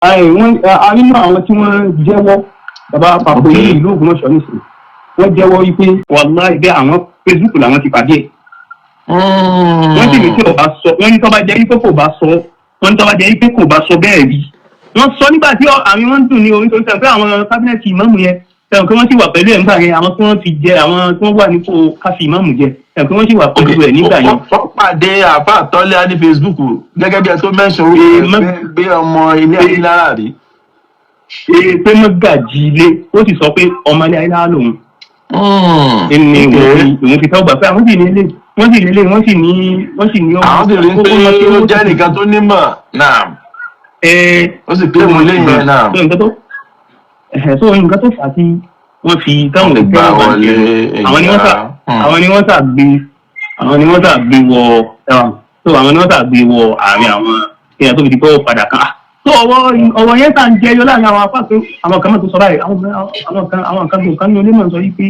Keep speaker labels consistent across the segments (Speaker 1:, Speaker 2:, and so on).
Speaker 1: Wọ́n a nínú àwọn tí wọ́n jẹ́wọ́, bàbá Pàpọ̀ yìí, ìlú Ògbómọ̀ṣọ́ nìsín, wọ́n jẹ́wọ́ wípé wàláhì bí àwọn Facebook làwọn ti pàdé ẹ̀. Wọ́n sì ní tí ọba sọ, wọ́n ní tó bá jẹ́ wípé kò bá sọ, wọ́n ní tó bá jẹ́ wípé kò bá sọ bẹ́ẹ̀ rí, wọ́n sọ nígbà tí àwọn wọn ń dùn ní orí tó ń sọ pé àwọn cabinet ìmáàmù yẹn sẹ́wọ̀n pé wọ́n sì wà pẹ̀lú ẹ̀ nígbà yẹn, àwọn tí wọ́n fi jẹ, àwọn tí wọ́n wà nípò káfí ìmáàmù jẹ, sẹ́wọ̀n pé wọ́n sì wà pẹ̀lú ẹ̀ nígbà yẹn.
Speaker 2: Wọ́n pàdé àfa àtọ́lé ní Facebook gẹ́gẹ́ bí ẹ tó mẹ́sàn orúkọ rẹ̀ pé ọmọ ilé Ayílára rí.
Speaker 1: Ee, pé mọ́gàjì ilé, ó sì sọ pé ọmọ ilé Ayílára lòun ní òun fi tẹ́wọ́ gbà pé àwọn sì ní ilé, wọ́n sì ní ilé, wọ́n sì ní ọmọ.
Speaker 2: Àwọn sì rí pé ó jẹ́ nìkan tó nímọ̀ náà, ó sì pé mo léyìn ẹ̀ náà.
Speaker 1: So nǹkan tó ẹ̀hẹ̀, so nǹkan tó fà á tí wọ́n fi táwọn
Speaker 2: Wọ́n fi gbà
Speaker 1: tẹ́wọ́ gbà
Speaker 2: wọlé.
Speaker 1: Àwọn ni wọ́n sà gbé wọ ẹ̀wọ̀n. So àwọn ni wọ́n sà gbé wọ àárín àwọn èèyàn tó fi di pé ó padà kan. So ọwọ́ yẹn sà ń jẹyọ láàrin àwọn apá pé àwọn kan mọ̀ tó sọ báyìí, àwọn kan tó kan ní onímọ̀ sọ yìí pé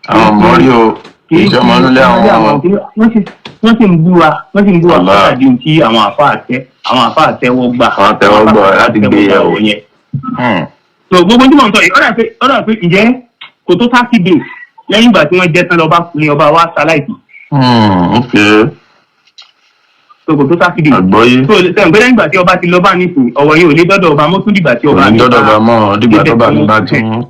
Speaker 2: Àwọn ọmọ rí o, kì í ṣe ọmọ nílé àwọn.
Speaker 1: Wọ́n sì ń búra, wọ́n sì ń búra.
Speaker 2: Allah.
Speaker 1: Pàtàkì ohun tí àwọn àfa àtẹwọ́ gbà.
Speaker 2: Àwọn àtẹ́wọ́ gbà láti gbé yẹ̀wò.
Speaker 1: Yẹn. So gbogbo tí mò ń sọ yìí, ọ̀dà pé ǹjẹ́ kò tó 30 days lẹ́yìn ìgbà tí wọ́n jẹ́ tán lọ́ba ní ọba wa ṣaláìsí. So kò tó 30 days.
Speaker 2: Àgbọ́yé.
Speaker 1: So sẹ́yìn pé lẹ́yìn ìgbà tí ọba ti lọ bá nísìnyí, ọ̀wọ̀ yìí ò lè dọ́dọ̀ ọba mọ́ tún dìgbà tí ọba
Speaker 2: Òní
Speaker 1: mi
Speaker 2: dọ́dọ̀ bá mọ́ dìgbà tó bá mi bá tún.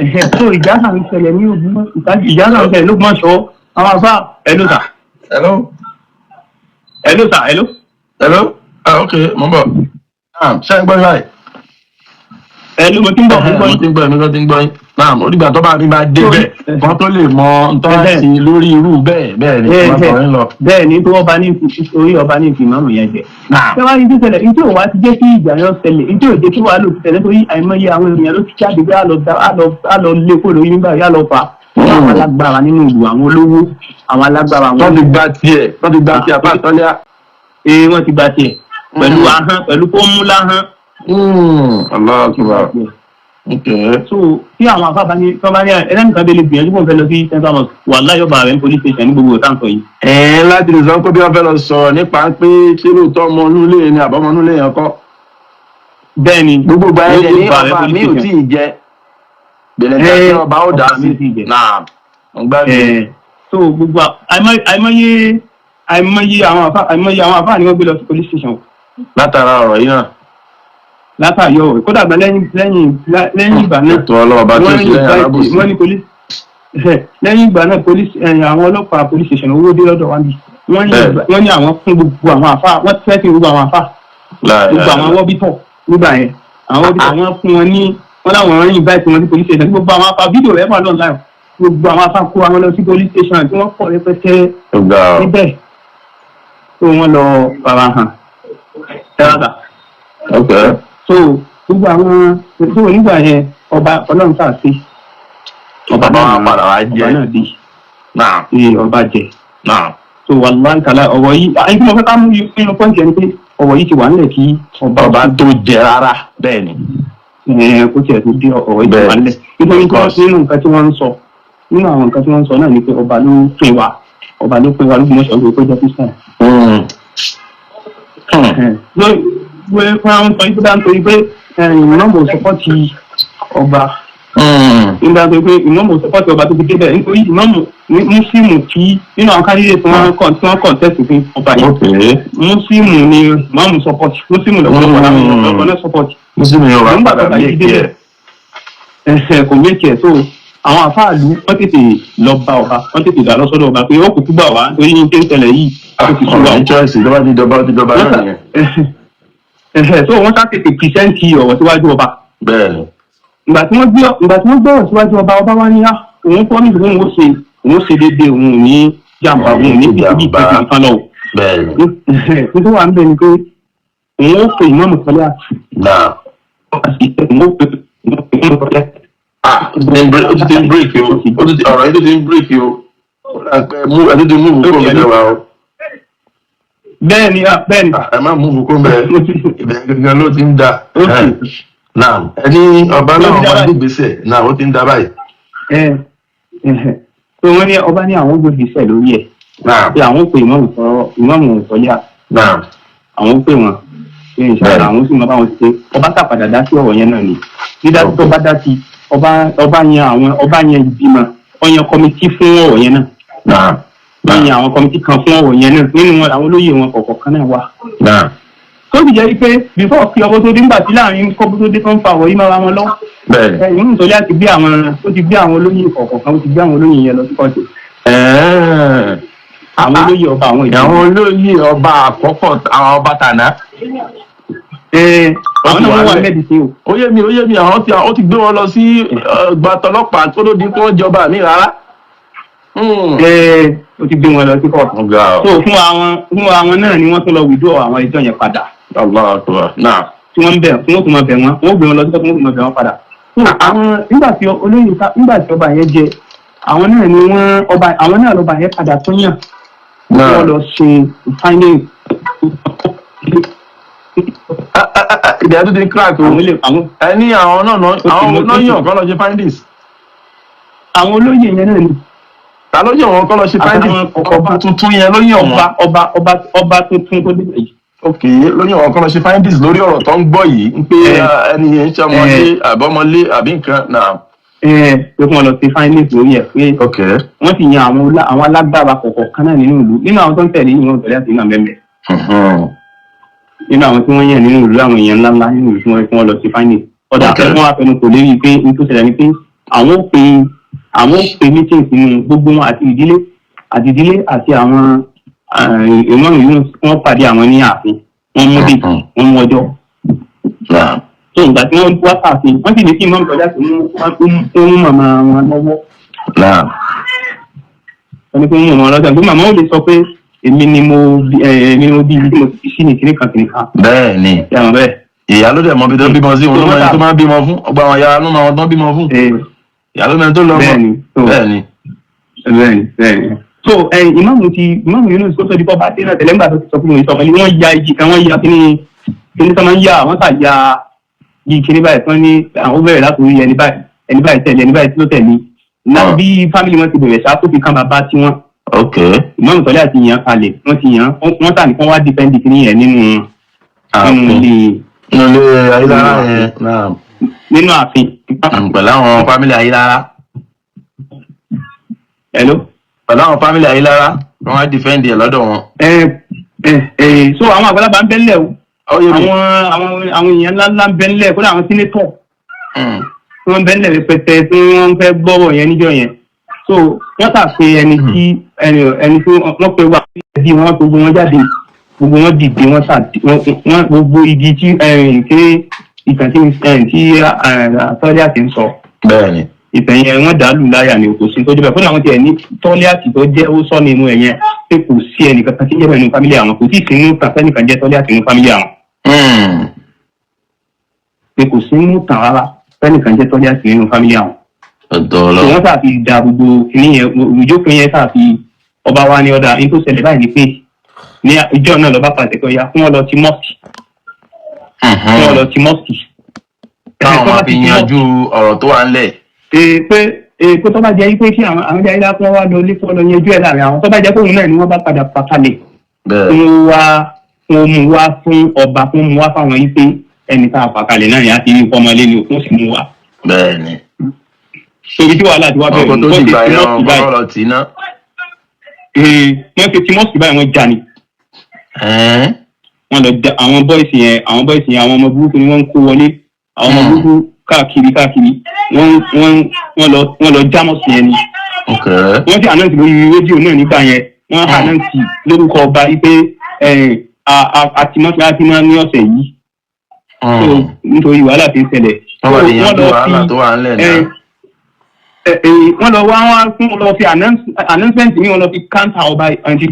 Speaker 1: Ẹ̀hẹ̀, so ìjà náà ń ṣẹlẹ̀ ní Ògbómọ̀, ìjà náà ń ṣẹlẹ̀ lÓgbómọ̀ṣọ́, àwọn àfa. Hello sir.
Speaker 2: Hello.
Speaker 1: Hello sir, hello.
Speaker 2: Hello, ah, ok, mo ń bọ̀. Ah, ṣé ń gbọ́ mi báyìí?
Speaker 1: Hello, mo ti ń bọ̀, mo ń
Speaker 2: Mo
Speaker 1: gbọ́.
Speaker 2: ti ń gbọ́, èmi kan ti ń gbọ́ yín náà. Ó dìgbà tó bá mi bá débẹ̀ kan tó lè mọ ntọ́ sí lórí irú bẹ́ẹ̀ bẹ́ẹ̀ ni wọ́n sọ yín lọ.
Speaker 1: Bẹ́ẹ̀ ni, tó ọba ní orí ọba ní ìfìmọ̀ yẹn jẹ.
Speaker 2: Náà.
Speaker 1: Ṣé wàá ní tí ṣẹlẹ̀ ní tí òun wá ti jẹ́ kí ìjà yẹn ṣẹlẹ̀, ní tí ò jẹ́ kí wàá lò ti ṣẹlẹ̀, torí àìmọye àwọn èèyàn ló ti jáde bí á lọ lé kó lórí nígbà yá lọ fà á. Àwọn alágbára nínú ìlú, àwọn olówó, àwọn alágbára, àwọn
Speaker 2: Tó ti gba tiẹ̀, tó ti gba tiẹ̀ apá àtọ́lẹ́.
Speaker 1: Ee, wọ́n ti gba tiẹ̀ pẹ̀lú ahọ́n, pẹ̀lú kó mú láhọ́n.
Speaker 2: Allahu Akbar, ok.
Speaker 1: So tí àwọn afábá ní tí wọ́n bá ní ẹlẹ́nìkan bẹ́ẹ̀ lè gbìyànjú kó n fẹ́ lọ sí Central Mosque, wàláhì, yọba rẹ̀ ní police station ní gbogbo ìtàn sọ yìí.
Speaker 2: Ẹ̀ẹ́n, láti lè sọ pé bí wọ́n fẹ́ lọ sọ̀rọ̀ nípa pé ṣé lóòótọ́ ọmọ inú ilé ni àbọ̀mọ inú ilé yẹn kọ́.
Speaker 1: Bẹ́ẹ̀ ni.
Speaker 2: Gbogbo ìgbà yẹn dẹ̀ ní
Speaker 1: Yóò bá rẹ̀
Speaker 2: ọba mi ò
Speaker 1: police
Speaker 2: tí ì jẹ gbèlè tí ọba ó dá
Speaker 1: Ọba mi
Speaker 2: sí
Speaker 1: ò tí ì jẹ.
Speaker 2: Náà wọ́n gbá mi.
Speaker 1: So gbogbo àìmọye àwọn àfa ni wọ́n gbé lọ sí police station
Speaker 2: Látara ọ̀rọ̀ yìí náà.
Speaker 1: Látàrí ọ̀rọ̀, kódà gan lẹ́yìn ìgbà náà
Speaker 2: Ètò ọlọ́ọ̀bá tó
Speaker 1: wọ́n
Speaker 2: ṣe
Speaker 1: ní
Speaker 2: lẹ́yìn alábòsí.
Speaker 1: Wọ́n ní police, lẹ́yìn ìgbà náà police, àwọn ọlọ́pàá police station owó dé lọ́dọ̀ wa níbí, wọ́n ní wọ́n ní àwọn fún gbogbo àwọn àfa, wọ́n tẹ́tí gbogbo àwọn àfa, gbogbo àwọn wọ́bítọ̀ nígbà yẹn, àwọn wọ́bítọ̀, wọ́n fún wọn ní, wọ́n láwọn rìn invite wọn sí police station. Gbogbo àwọn afa, fídíò rẹ̀ wà online, gbogbo àwọn afa kó àwọn lọ sí police station tí wọ́n pọ̀ rẹpẹtẹ
Speaker 2: Ó ga ọ.
Speaker 1: níbẹ̀ tó wọ́n lọ fara hàn tẹ́lá. So gbogbo àwọn tó nígbà yẹn, ọba Ọlọ́run sà sí
Speaker 2: Ọba
Speaker 1: náà
Speaker 2: wa padà wá jẹ.
Speaker 1: Ọba náà di ee, ọba jẹ. So wàláhì tàlá, ọ̀rọ̀ yìí àyè tí mo fẹ́ ká mú nínú point yẹn ni pé ọ̀rọ̀ yìí ti wà nílẹ̀ kí ọba
Speaker 2: Ọba tó jẹ rárá, bẹ́ẹ̀ ni.
Speaker 1: Ẹ kó tiẹ̀ tó dé, ọ̀rọ̀ yìí ti wà nílẹ̀, nítorí pé nínú nǹkan tí wọ́n ń sọ, nínú àwọn nǹkan tí wọ́n ń sọ náà ni pé ọba ló pè wá, ọba ló pè wá lÓgbómọ̀ṣọ́ pé kó jẹ́ Christian. Lórí wọ́n àwọn sọ yìí bá ń torí pé ìmọ̀ọ́mọ̀ support ọba nígbà tó pé ìmọ̀ọ́mù support ọba tó fi débẹ̀, nítorí ìmọ̀ọ́mù Mùsùlùmí tí nínú àwọn candidate tí wọ́n contest fún ọba yìí, Mùsùlùmí ni ìmọ̀ọ́mù support, Mùsùlùmí lọ́pọ̀lọpọ̀ láwọn ọ̀pọ̀lọpọ̀ náà support.
Speaker 2: Mùsùlùmí yóò wá
Speaker 1: Nígbà tó
Speaker 2: padà
Speaker 1: bá yìí
Speaker 2: ní
Speaker 1: débẹ̀,
Speaker 2: ẹ̀.
Speaker 1: Ẹsẹ̀ kò méjì ẹ̀. So àwọn àfáàlú wọ́n tètè lọ bá ọba, wọ́n tètè dà lọ́sọ́dọ̀ ọba pé ó kò túbà wá torí ní tí ń ṣẹlẹ̀ yìí, ó ti sú wa.
Speaker 2: Ọ̀rọ̀ ní choice, tó bá ti dọba, ó ti dọba náà nìyẹn.
Speaker 1: Ẹ̀hẹ̀, so wọ́n sá tètè present ọ̀rọ̀ síwájú ọba. Ìgbà tí wọ́n gbé ọ̀rọ̀ síwájú ọba, ọba wá ní á òun promise òun ó ṣe, òun ó ṣe déédéé, òun ò ní jàǹbá, òun ò ní bí ibi ìtẹ́jú kan lọ. Nítorí wà ń bẹ ni pé òun ó pe ìmọ̀ọ́mù sọlá àti òun ó pe ìmọ̀ọ́mù sọlá.
Speaker 2: Ah, ó ti ń break o, ó ti ọ̀rọ̀ yìí tó ti ń break o. Mú ẹ tó ti move kó mi lẹ́wà o.
Speaker 1: Bẹ́ẹ̀ ni, bẹ́ẹ̀ ni.
Speaker 2: Ẹ má move kó mbẹ, ibẹ̀ gangan ló ti ń da. Náà ẹni ọba náà wà nígbèsè náà, ó ti ń da báyìí.
Speaker 1: So wọ́n ní ọba ní àwọn gbòógì sẹ̀ lórí ẹ̀ pé àwọn pè ìmọ̀ọ́mù sọlá, àwọn pè wọ́n. Ṣe ìṣàlà àwọn sì máa bá wọn ṣe. Ọba sàpàdà dá sí ọ̀rọ̀ yẹn náà ni. Dídá tó bá dá sí, ọba yan àwọn, ọba yan ìgbìmọ̀, ó yan committee fún ọ̀rọ̀ yẹn náà. Wọ́n yan àwọn committee kan fún ọ̀rọ̀ yẹn náà. Nínú wọn, àwọn olóyè wọn kọ̀ọ̀kan náà wà. Tó sì jẹ́ pé before kí ọbọ̀ tó dé, nígbà tí láàrin kọ́bọ̀ tó dé tó ń fa ọ̀rọ̀ yìí mára wọn lọ́wọ́. Ìmú ìtọ́lé àti gbé àwọn, ó ti gbé àwọn olóyè kọ̀ọ̀kan kan, ó ti gbé àwọn olóyè yẹn lọ sí kóòtù. Àwọn olóyè ọba, àwọn ìjọba.
Speaker 2: Àwọn olóyè ọba àkọ́kọ́, àwọn ọba tàná.
Speaker 1: Àwọn náà wọ́n wà mẹ́ẹ̀dì sí o.
Speaker 2: Ó yé mi, ó yé mi. Àwọn tí ó ti gbé wọn lọ sí gbàtọlọpàá tó ló di kó wọ́n jọba mi rárá.
Speaker 1: Ó ti gbé wọn lọ sí kóòtù.
Speaker 2: Ọ̀gá o.
Speaker 1: So fún àwọn náà ni wọ́n tún lọ withdraw àwọn ẹjọ́ yẹn padà.
Speaker 2: Allahu Akbar. Náà.
Speaker 1: Tí wọ́n ń bẹ̀, tí wọ́n tún máa bẹ̀ wọ́n, wọ́n gbé wọn lọ sí kóòtù, wọ́n tún máa bẹ̀ wọ́n padà. So àwọn nígbà tí olóyè nígbà tí ọba yẹn jẹ, àwọn náà ni wọ́n ọba, àwọn náà lọ́ba yẹn padà tó yàn wọ́n lọ ṣe findings.
Speaker 2: Ìdí àti ti crack o.
Speaker 1: Àwọn ilé àwọn.
Speaker 2: Ẹ ní àwọn náà àwọn náà yàn kọ́ lọ ṣe findings.
Speaker 1: Àwọn olóyè yẹn náà ni.
Speaker 2: Ta ló yàn wọn kọ́ lọ ṣe findings?
Speaker 1: Àtàwọn
Speaker 2: ọba tuntun yẹn ló yàn wọn.
Speaker 1: Ọba tuntun tó dé yìí.
Speaker 2: Ok, ló yàn wọn kọ́ lọ ṣe findings lórí ọ̀rọ̀ tó ń gbọ́ yìí ń pé ẹni yẹn ń ṣe ọmọlé àbọ̀mọlé àbí nǹkan náà.
Speaker 1: Pé kí wọ́n lọ ṣe findings lórí ẹ̀ pé wọ́n sì yan àwọn alágbára kọ̀ọ̀kan náà nínú ìlú, nínú àwọn tó ń tẹ̀lé ìwọ̀n tẹ̀lé àti ìlànà mẹ́mẹ́, nínú àwọn tí wọ́n yàn nínú ìlú, àwọn èèyàn ńláńlá nínú ìlú tí wọ́n lọ sí findings. Ọ̀dà, wọ́n wá fẹnu kò lérí pé n tó ṣẹlẹ̀ ni pé àwọn ó pe meeting sínú gbogbo wọn àti ìdílé àti àwọn ìmọ̀ràn yìí, wọ́n pàdé àwọn ní ààfin. Wọ́n mú dé, wọ́n mú ọjọ́. Tó ìgbà tí wọ́n wá sáàfin, wọ́n sì ní kí ìmọ̀ràn kọjá sí mú màmá wọn lọ́wọ́. Wọ́n ní kí wọ́n mú màmá wọn lọ́wọ́ pé màmá ò lè sọ pé èmi ni mo bí ibi tí mo ti sí ní kíní kan kìnìkan kan.
Speaker 2: Bẹ́ẹ̀ ni.
Speaker 1: Yàrá bẹ́ẹ̀.
Speaker 2: Ìyá ló dẹ̀ mọ ibi tó bímọ sí, òun ló mọ ẹni tó máa bímọ fún. Ọgbà àwọn ìyá ló mọ àwọn tó bímọ fún. Ìyá ló mọ ẹni tó lọ mọ.
Speaker 1: Bẹ́ẹ̀ ni.
Speaker 2: Bẹ́ẹ̀ ni.
Speaker 1: Bẹ́ẹ̀ni. So ìmáàmù Yunus kó tó di bọ́ bá dé náà tẹ̀lé, ńgbà tó ti sọ fún mi sọ pé wọ́n ya igi kan, wọ́n ya kíní kíní tó máa ń ya, wọ́n sà ya bí kíní báyìí tán ní àwọn bẹ̀rẹ̀ láti orí ẹni báyìí, ẹni báyìí tẹ̀lé, ẹni báyìí tó tẹ̀lé náà, bí family wọn ti bẹ̀rẹ̀ ṣá tó fi kán bàbá tí wọ́n. Ìmáàmù tọ́lé àti yàn kalẹ̀, wọ́n ti yàn wọ́n sà ní kán wá defend kíní yẹn nínú ilé.
Speaker 2: Nínú ilé Ayélára yẹn náà.
Speaker 1: Nínú ààfin.
Speaker 2: Pẹ̀lú àwọn family Ayélára.
Speaker 1: Hello.
Speaker 2: Pẹ̀lú àwọn family Ayélára, wọ́n á defend ẹ̀ lọ́dọ̀ wọn.
Speaker 1: ẹ ẹ ẹ so àwọn àgbàlagbà ń bẹ́ńlẹ̀ o.
Speaker 2: Ó yé mi.
Speaker 1: Àwọn èèyàn ńlá ńlá ń bẹ́ńlẹ̀, kódà àwọn senator tí wọ́n bẹ́ńlẹ̀ rẹpẹtẹ tí wọ́n fẹ́ gbọ́rọ̀ yẹn níjọ́ yẹn. So wọ́n tà pé ẹni tí ẹni tí wọ́n pe wá bí wọ́n gbogbo wọn jáde, gbogbo wọn dìde, wọ́n sà wọ́n gbogbo igi tí ké ìtàn tí tọ́lé àti ń sọ. Ìtàn yẹn, wọ́n dàálù láyà ni, kò sí tó jẹ́ bẹ́ẹ̀. Kódà wọ́n tiẹ̀ ní tọ́lé àti tó jẹ́ ó sọ nínú ẹ̀ yẹn pé kò sí ẹnìkan kan tí ń jẹ́ bẹ́ẹ̀ nínú family àwọn, kò sí ìsinú kan sẹ́nìkan jẹ́ tọ́lé àti nínú family àwọn, pé kò sí nínú tàn rárá sẹ́nìkan jẹ́ tọ́lé àti nínú family àwọn.
Speaker 2: Ọ̀dọ́ lọ.
Speaker 1: Wọ́n sà fi da gbogbo kìnìún yẹn, ìjókòó yẹn sà fi ọba wa ní ọ̀dà ní tó ṣẹlẹ̀ báyìí ni pé ní ìjọ náà lọ́ba pàṣẹ pé ọya fún wọn lọ sí mosque, fún wọn lọ sí mosque.
Speaker 2: Káwọn máa fi yanjú ọ̀rọ̀ tó wà ńlẹ̀.
Speaker 1: Pé tó bá jẹ́ pé kí àwọn jẹ́ ilá kí wọ́n wá lọ ilé kí wọ́n lọ yanjú ẹ̀ láàrin àwọn, tó bá jẹ́ pé òun náà ni wọ́n bá padà pa kalẹ̀, kí wọ́n wá kí wọ́n mú wá fún ọba, kí wọ́n mú wá fáwọn yìí pé ẹni tá a pa kalẹ̀ náà ni a ti rí ọmọlé ni òkun sì mú wá. Torí tí wàhálà ti wá bẹ̀rẹ̀.
Speaker 2: Ọkọ̀ tó sì gbà yẹn, ọkọ̀ lọ tì í ná.
Speaker 1: Wọ́n ti ti mosque báyìí, wọ́n já ni. Wọ́n lọ ja àwọn boys yẹn. Àwọn boys yẹn, àwọn ọmọ burúkú ni wọ́n ń kó wọlé, àwọn ọmọ burúkú káàkiri káàkiri. Wọ́n lọ já mosque yẹn ni. Wọ́n ti announce lórí rédíò náà nígbà yẹn, wọ́n announce lórúkọ ọba wípé àti mọ́sálásí máa ní ọ̀sẹ̀ yìí. Nítorí wàhálà tí ń ṣẹlẹ̀.
Speaker 2: Wọ́n wà lè yanjú wàhálà tó wà ńlẹ̀ náà.
Speaker 1: Wọ́n lọ wá wọ́n fún lọ fi announcement ní wọ́n lọ fi counter ọba àti.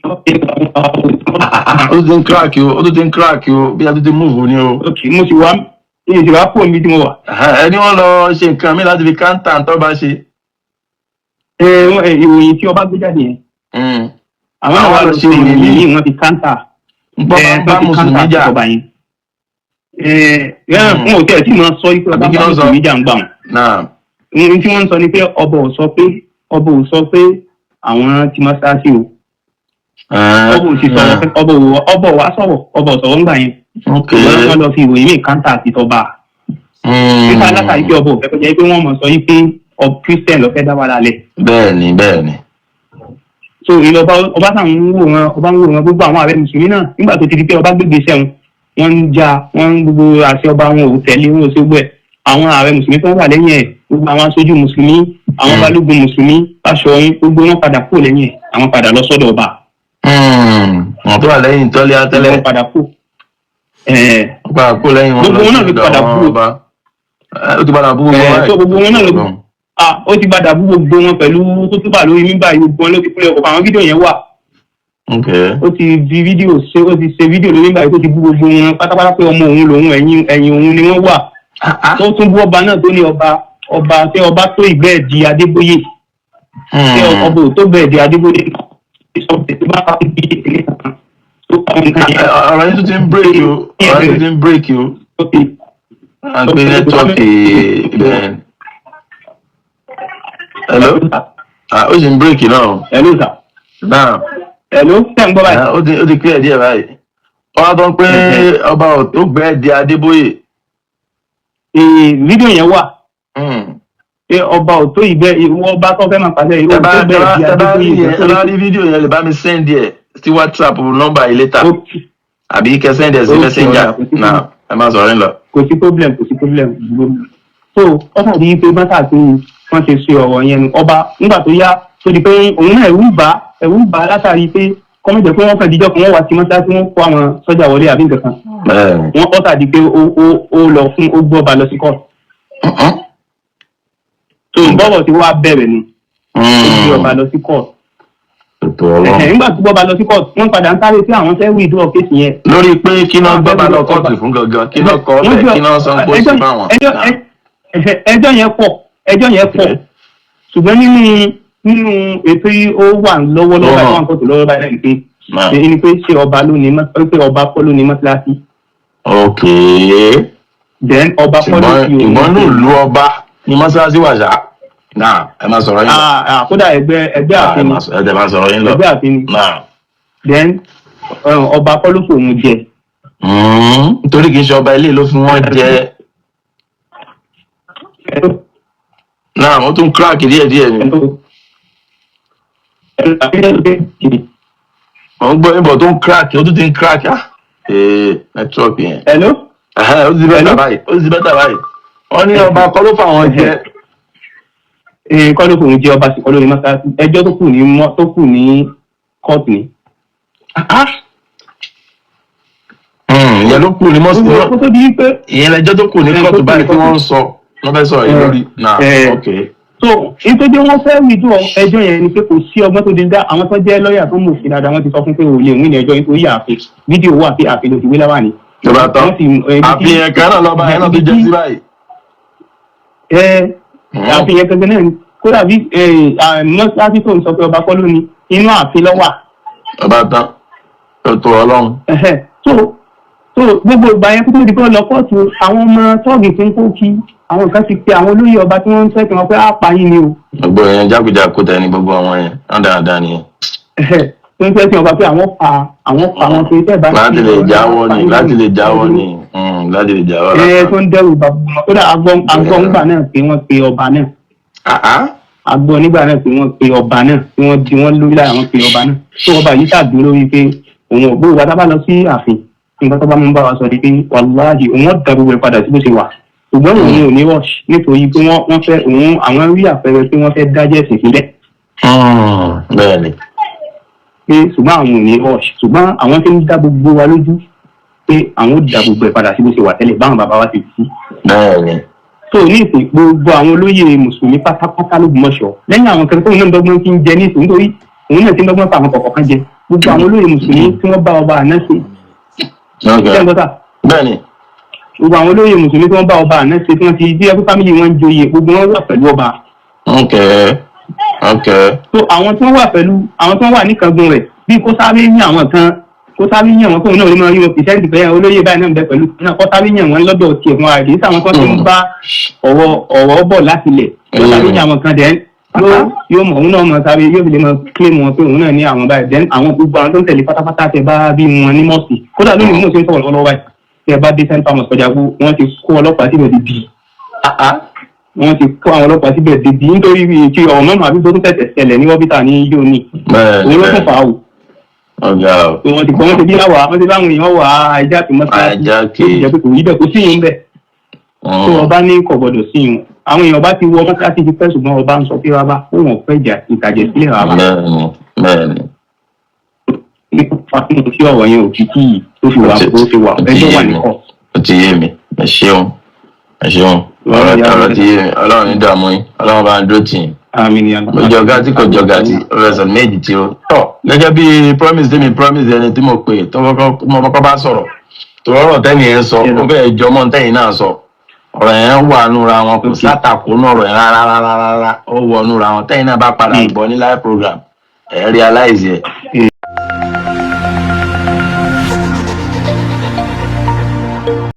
Speaker 2: Ó tún ti ń crack o, ó tún ti ń crack o, bí a tún ti move ni o.
Speaker 1: Ok, mo sì wá mi sì wá kúrò níbi tí mo wà.
Speaker 2: Ẹni wọ́n lọ ṣe nǹkan mi láti fi counter tó bá ṣe.
Speaker 1: Ìròyìn tí ọba gbé jáde yẹn. Àwọn náà wá lọ ṣe ìròyìn yìí, wọ́n fi counter.
Speaker 2: Ń bọ́ bá mùsùlùmí jà.
Speaker 1: Ọba yẹn. Wọn ò tẹ̀ tí mo sọ pé ọba bá mùsùlùmí jà ń gbà wọn. Ohun tí wọ́n ń sọ ni pé ọba ò sọ pé àwọn ti mọ́ṣáláṣí o. Ọba ò sì sọ̀rọ̀, ọba ò wá sọ̀rọ̀, ọba ò sọ̀rọ̀ ńgbà yẹn. Wọ́n lọ fi ìròyìn míì counter àti tọba nípa látàrí pé ọba ò fẹ́ kọjá pé wọ́n mọ̀ sọ yìí pé Christian ló fẹ́ dá wàhálà lẹ̀.
Speaker 2: Bẹ́ẹ̀ni, bẹ́ẹ̀ni.
Speaker 1: So ìlú ọba, ọba sàn ń wò wọn, ọba ń wò wọn. Gbogbo àwọn ààrẹ mùsùlùmí náà, nígbà tó ti di pé ọba gbégbé sẹ́wọ̀n, wọ́n ń ja wọ́n ń gbogbo àṣẹ ọba wọn ò tẹ̀lé, wọn ò ṣe gbogbo ẹ̀. Àwọn ààrẹ mùsùlùmí tó wà lẹ́yìn ẹ̀, gbogbo àwọn aṣojú mùsùlùmí, àwọn balógun mùsùlùmí, Báṣọ̀run, gbogbo wọn padà kúrò lẹ́yìn ẹ̀, àwọn padà lọ sọ́dọ̀ ọba.
Speaker 2: Wọn tó wà lẹ́yìn tọ́lé tẹ́lẹ̀.
Speaker 1: Wọ́n padà kú.
Speaker 2: Wọ́n padà kú lẹ́yìn wọn.
Speaker 1: Gbogbo wọn náà ló
Speaker 2: lọ
Speaker 1: padà
Speaker 2: sí
Speaker 1: kú.
Speaker 2: ọba. Ó ti padà bú gbogbo wọn.
Speaker 1: So gbogbo wọn náà ló, ah, ó ti padà bú gbogbo wọn pẹ̀lú kútúbà lórí mímbà yìí. Gbogbo wọn ló ti kúlẹ̀ ọkọ̀. Àwọn fídíò yẹn wà. Ó ti fi fídíò ṣe, ó ti ṣe fídíò lórí mímbà yìí tó ti bú gbogbo wọn pátápátá pé ọmọ òun lòun, ẹ̀yìn ẹ̀yìn òun ni wọ́n wà. Tó tún bú ọba náà, tó ní ọba tí ọba tó ìgbẹ́ ẹ̀ di Adébóyè, tí ọba ò tó bẹ́ẹ̀ di Adébóyè, sọ pé tó bá bí ìpínlẹ̀ kan tó kọ́ nǹkan yẹn.
Speaker 2: Ọ̀rọ̀ yín tún ti ń break o, ọ̀rọ̀ yín tún ti ń break o.
Speaker 1: Ó ti
Speaker 2: À ń pè network ibẹ̀. Hello? Ah, ó sì ń break náà.
Speaker 1: Hello sir.
Speaker 2: Náà.
Speaker 1: Hello, tẹ́ ń gbọ́ báyìí?
Speaker 2: Ah, ó ti clear díẹ̀ báyìí. Wọ́n á tán pé ọba ò tó gbẹ́ di Adébóyè.
Speaker 1: Ee, fídíò yẹn wà pé ọba ò tó ìgbẹ́, ìwọ ọba tó fẹ́ máa pàṣẹ, ìwọ
Speaker 2: Ẹ
Speaker 1: ò
Speaker 2: bá
Speaker 1: tó
Speaker 2: ẹ
Speaker 1: bẹ́ẹ̀
Speaker 2: bá
Speaker 1: di
Speaker 2: ẹ bá rí
Speaker 1: Adébóyè.
Speaker 2: yẹn, ẹ bá rí fídíò yẹn, lè bá mi send ẹ sí WhatsApp nọ́mbà yìí later àbí kẹ́ send ẹ sí
Speaker 1: Okay,
Speaker 2: Messenger.
Speaker 1: ọ̀dà, kò sí.
Speaker 2: Náà, ẹ máa sọ̀rọ̀ yín lọ.
Speaker 1: Kò sí problem, kò sí problem. So wọ́n kàn di pé bàtà tí wọ́n ṣe ṣe ọ̀rọ̀ yẹn nu ọba nígbà tó yá, tó di pé òun náà ẹ̀rù ń bà látàrí pé kọ́mọ̀jẹ̀ pé wọ́n kàn díjọ́ kan, wọ́n wá sí mọ́ṣáláṣí, wọ́n kó àwọn sọ́jà wọlé àbí nǹkan kan. Wọ́n ọ̀tà di pé ó lọ fún, ó gbọ́ ọba lọ sí court. So bọ́wọ̀ tí wọ́n á bẹ̀rẹ̀ ni ó gbé ọba lọ sí court.
Speaker 2: Ètò Ọlọ́run.
Speaker 1: Nígbà tó gbọ́ ọba lọ sí court, wọ́n padà ń sáré tí àwọn fẹ́ withdraw case yẹn.
Speaker 2: Lórí pé kí náà gbọ́ bá lọ kóòtù fún gangan, kí náà kọ́
Speaker 1: Wọ́n
Speaker 2: ọ́bẹ̀, kí náà san kó sí fáwọn.
Speaker 1: Ẹjọ́ yẹn pọ̀, ẹjọ́ yẹn pọ̀, ṣùgbọ́n nínú ètò yìí ó wà lọ́wọ́lọ́wọ́ báyìí, wọ́n kóòtù lọ́wọ́ báyìí pé ni pé ṣé ọba ló ní pé ọba kọ́ ló ní mọ́sálásí. Then ọba kọ́ ló
Speaker 2: Ṣùgbọ́n
Speaker 1: fi òun.
Speaker 2: Ìgbọ́n ní ìlú ọba ní mọ́ṣáláṣí wà ṣá. Náà, ẹ máa sọ̀rọ̀ yín lọ.
Speaker 1: Ah, ah, kódà ẹgbẹ́
Speaker 2: Ah, ẹ
Speaker 1: ààfin ni.
Speaker 2: ẹ tẹ̀ máa sọ̀rọ̀ yín lọ.
Speaker 1: Ẹgbẹ́ ààfin ni. Then ọba kọ́ ló fòun jẹ.
Speaker 2: Nítorí kì í ṣe ọba ilé ló fi wọ́n jẹ. Náà, wọ́n tún crack díẹ̀díẹ̀ ni. Wọ́n gbọ́ ìbọ̀ tó ń crack, ó tún ti ń crack. Ah, ee, network yẹn.
Speaker 1: Hello?
Speaker 2: Ẹ̀hẹ́, ó ti better báyìí, ó ti better báyìí. Wọ́n ní ọba kọ́ ló fà wọ́n jẹ.
Speaker 1: Ee, kọ́ ló fòun jẹ, ọba sì kọ́ ló ní mọ́sálásí. Ẹjọ́ tó kù ní mọ́ tó kù ní kóòtù ni.
Speaker 2: Ìyẹn ló kù ní mọ́sí.
Speaker 1: Kó tó di pé
Speaker 2: Ìyẹn lẹjọ́ tó kù ní
Speaker 1: Ẹ,
Speaker 2: kóòtù
Speaker 1: tó kù ní
Speaker 2: báyìí tí
Speaker 1: kóòtù.
Speaker 2: wọ́n ń sọ, wọ́n fẹ́ sọ̀rọ̀ yìí lórí. Náà, ok.
Speaker 1: So nítorí wọ́n fẹ́ withdraw ẹjọ́ yẹn ni pé kò sí ọgbọ́n tó di dá. Àwọn tó jẹ́ lọ́ọ̀yà tó mọ̀ òfin dáadáa, wọ́n ti sọ fún pé ò lè win ẹjọ́ nítorí ààfin, fídíò wà pé ààfin ló ti wé láwà ní.
Speaker 2: Tó bá tán.
Speaker 1: Wọ́n sì,
Speaker 2: Àfihàn kan náà lọ́ba yẹn náà tó jẹ́ sí báyìí.
Speaker 1: Ẹ ààfin yẹn gangan náà ni. Kódà bí mọ́sálásí tó ń sọ pé ọba kọ́ ló ní, inú ààfin ló wà.
Speaker 2: Ọba tán, ètò Ọlọ́run.
Speaker 1: Ẹ̀hẹ́. So gbogbo ìgbà yẹn, kó tó di pé ó lọ kóòtù, àwọn ọmọ tọ́ọ̀gì tí ń kó kí àwọn kan ti pe àwọn olóyè ọba tí wọ́n ń tẹ́tí wọn pé á pa yín ni o.
Speaker 2: Gbogbo yẹn jákujàku tẹ ní gbogbo àwọn yẹn wọn dáadáa nìyẹn.
Speaker 1: Ẹ̀hẹ́. Tó ń tẹ́tí ọba pé àwọn pa àwọn pé tẹ́ bá
Speaker 2: Láti lè jáwọ́ ni, láti lè jáwọ́ ni, láti lè jáwọ́
Speaker 1: Ẹ
Speaker 2: lásán.
Speaker 1: tó ń dẹ́rù bàbá wọn. Kódà agbọ́n nígbà náà pé wọ́n pe ọba náà. Agbọ́n nígbà náà pé wọ́n pe ọba náà, tí wọ́n di wọ́n lórí lára, wọ́n pe ọba náà. Tó ọba yìí ṣàdúró wípé òun ò gbóòwò tá a bá lọ sí ààfin, nǹkan tó bá mú bá wa sọ ni pé wàláhì, òun ó da gbogbo ẹ̀ padà sí bó ṣe wà, ṣùgbọ́n òun ò ní rush nítorí pé wọ́n fẹ́ òun, àwọn rí àpẹẹrẹ pé wọ́n fẹ́ dájẹ́ ẹ̀sìn sílẹ̀.
Speaker 2: Bẹ́ẹ̀ ni.
Speaker 1: Pé ṣùgbọ́n àwọn ò ní rush, ṣùgbọ́n àwọn tí ń dá gbogbo wa lójú pé àwọn ò da gbogbo ẹ̀ padà sí bó ṣe wà tẹ́lẹ̀ báwọn bàbá wa ti kú.
Speaker 2: Bẹ́ẹ̀ ni.
Speaker 1: So ní ìsìn, gbogbo àwọn olóyè mùsùlùmí pátápátá l'Ógbómọ̀ṣọ́, lẹ́yìn àwọn kan tóun náà ń dọ́gbọ́n tí ń jẹ ní ìsìn, nítorí òun náà ti ń dọ́gbọ́n fa àwọn kọ̀ọ̀kan jẹ, gbogbo àwọn olóyè mùsùlùmí tí wọ́n bá ọba àná ṣe ṣé ń gbọ́ta?
Speaker 2: Bẹ́ẹ̀ ni.
Speaker 1: Gbogbo àwọn olóyè mùsùlùmí tí wọ́n bá ọba àná ṣe, tí wọ́n ti bí ẹkú family wọn ń joyè, gbogbo wọn wà pẹ̀lú ọba.
Speaker 2: ok ok
Speaker 1: So àwọn tí wọ́n wà pẹ̀lú, àwọn tí wọ́n wà níkangun rẹ̀, bí kó sáré yàn àwọn kan, kó sáré yàn wọn, kóun náà lè máa rí wọn present pé olóyè báyìí náà ń bẹ pẹ̀lú náà, kó sáré yàn wọn lọ́dọ̀ tiẹ̀ fún wa. Kì í sáwọn kan tó ń bá ọ̀rọ̀ bọ̀ láti ilẹ̀, kó sáré yàn àwọn kan dẹ̀. Yóò mọ̀, òun náà mọ̀ sáré, yóò fi lè mọ claim wọn pé òun náà ní àwọn báyìí. Then àwọn gbogbo àwọn tó ń tẹ̀lé pátápátá, tẹ bá bí wọn ní mosque, kódà lónìí mo ṣe ń sọ̀rọ̀ lọ́wọ́ báyìí, tẹ bá dé Central Mosque ọjà gbó, wọ́n ti kó ọlọ́pàá síbẹ̀ dídì. Wọ́n ti kó àwọn ọlọ́pàá síbẹ̀ dídì nítorí tí ọ̀rọ̀ mọ́mọ́ àbí tó tún tẹ̀tẹ̀ ṣẹlẹ̀ ní ọ́bítà ní yóò ní òun ló tún fà á wò.
Speaker 2: Ọ̀gá o.
Speaker 1: Pé wọ́n ti kọ́, wọ́n ti bí àwà, wọ́n ti báwọn èèyàn wà ajá tó mọ́sálásí.
Speaker 2: Hijack.
Speaker 1: Tó ti jẹ́ pé kò rí bẹ́ẹ̀, kò sí yìí ń bẹ̀. Tó ọba ní kò gbọdọ̀ sí yìí, àwọn èèyàn bá ti wọ mọ́sálásí ti pẹ́, ṣùgbọ́n ọba ń sọ pé wá bá ó wọ́n fẹ́ jà ìtàjẹ̀ sílẹ̀ rárá.
Speaker 2: bẹ́ẹ̀ni bẹ́ẹ̀ni
Speaker 1: Nípa fún tí ọ̀rọ̀ yẹn ò fi kí tó fi wà bó fi wà, ẹjọ́ wà ní kọ́.
Speaker 2: Ó ti yé mi, ẹ ṣeun, ẹ ṣeun. Ọ̀rọ̀ ọ̀rọ̀ ti yé mi. Ọlọ́run ní dààmú yín, Ọlọ́run bá ń dúró tì yín.
Speaker 1: Àmín ni àná.
Speaker 2: Mo jọ gàtí, kò jọ gàtí, ọ̀rẹ́sọ̀ méjì tí ó tọ̀ gẹ́gẹ́ bí promise tí mi promise ẹni tí mo pè tó mo kọ́kọ́ bá sọ̀rọ̀, tó ọ̀rọ̀ tẹ́ni yẹn sọ, ó fẹ́ẹ́ jọ mọ́ tẹ́yìn náà sọ. Ọ̀rọ̀ yẹn wà núra wọn, kò sátakò nú ọ̀rọ̀ yẹn rárá rárá rárá, ó wọ núra wọn. Tẹ́yìn náà bá padà gbọ́ ní live program, ẹ̀ realize ẹ̀.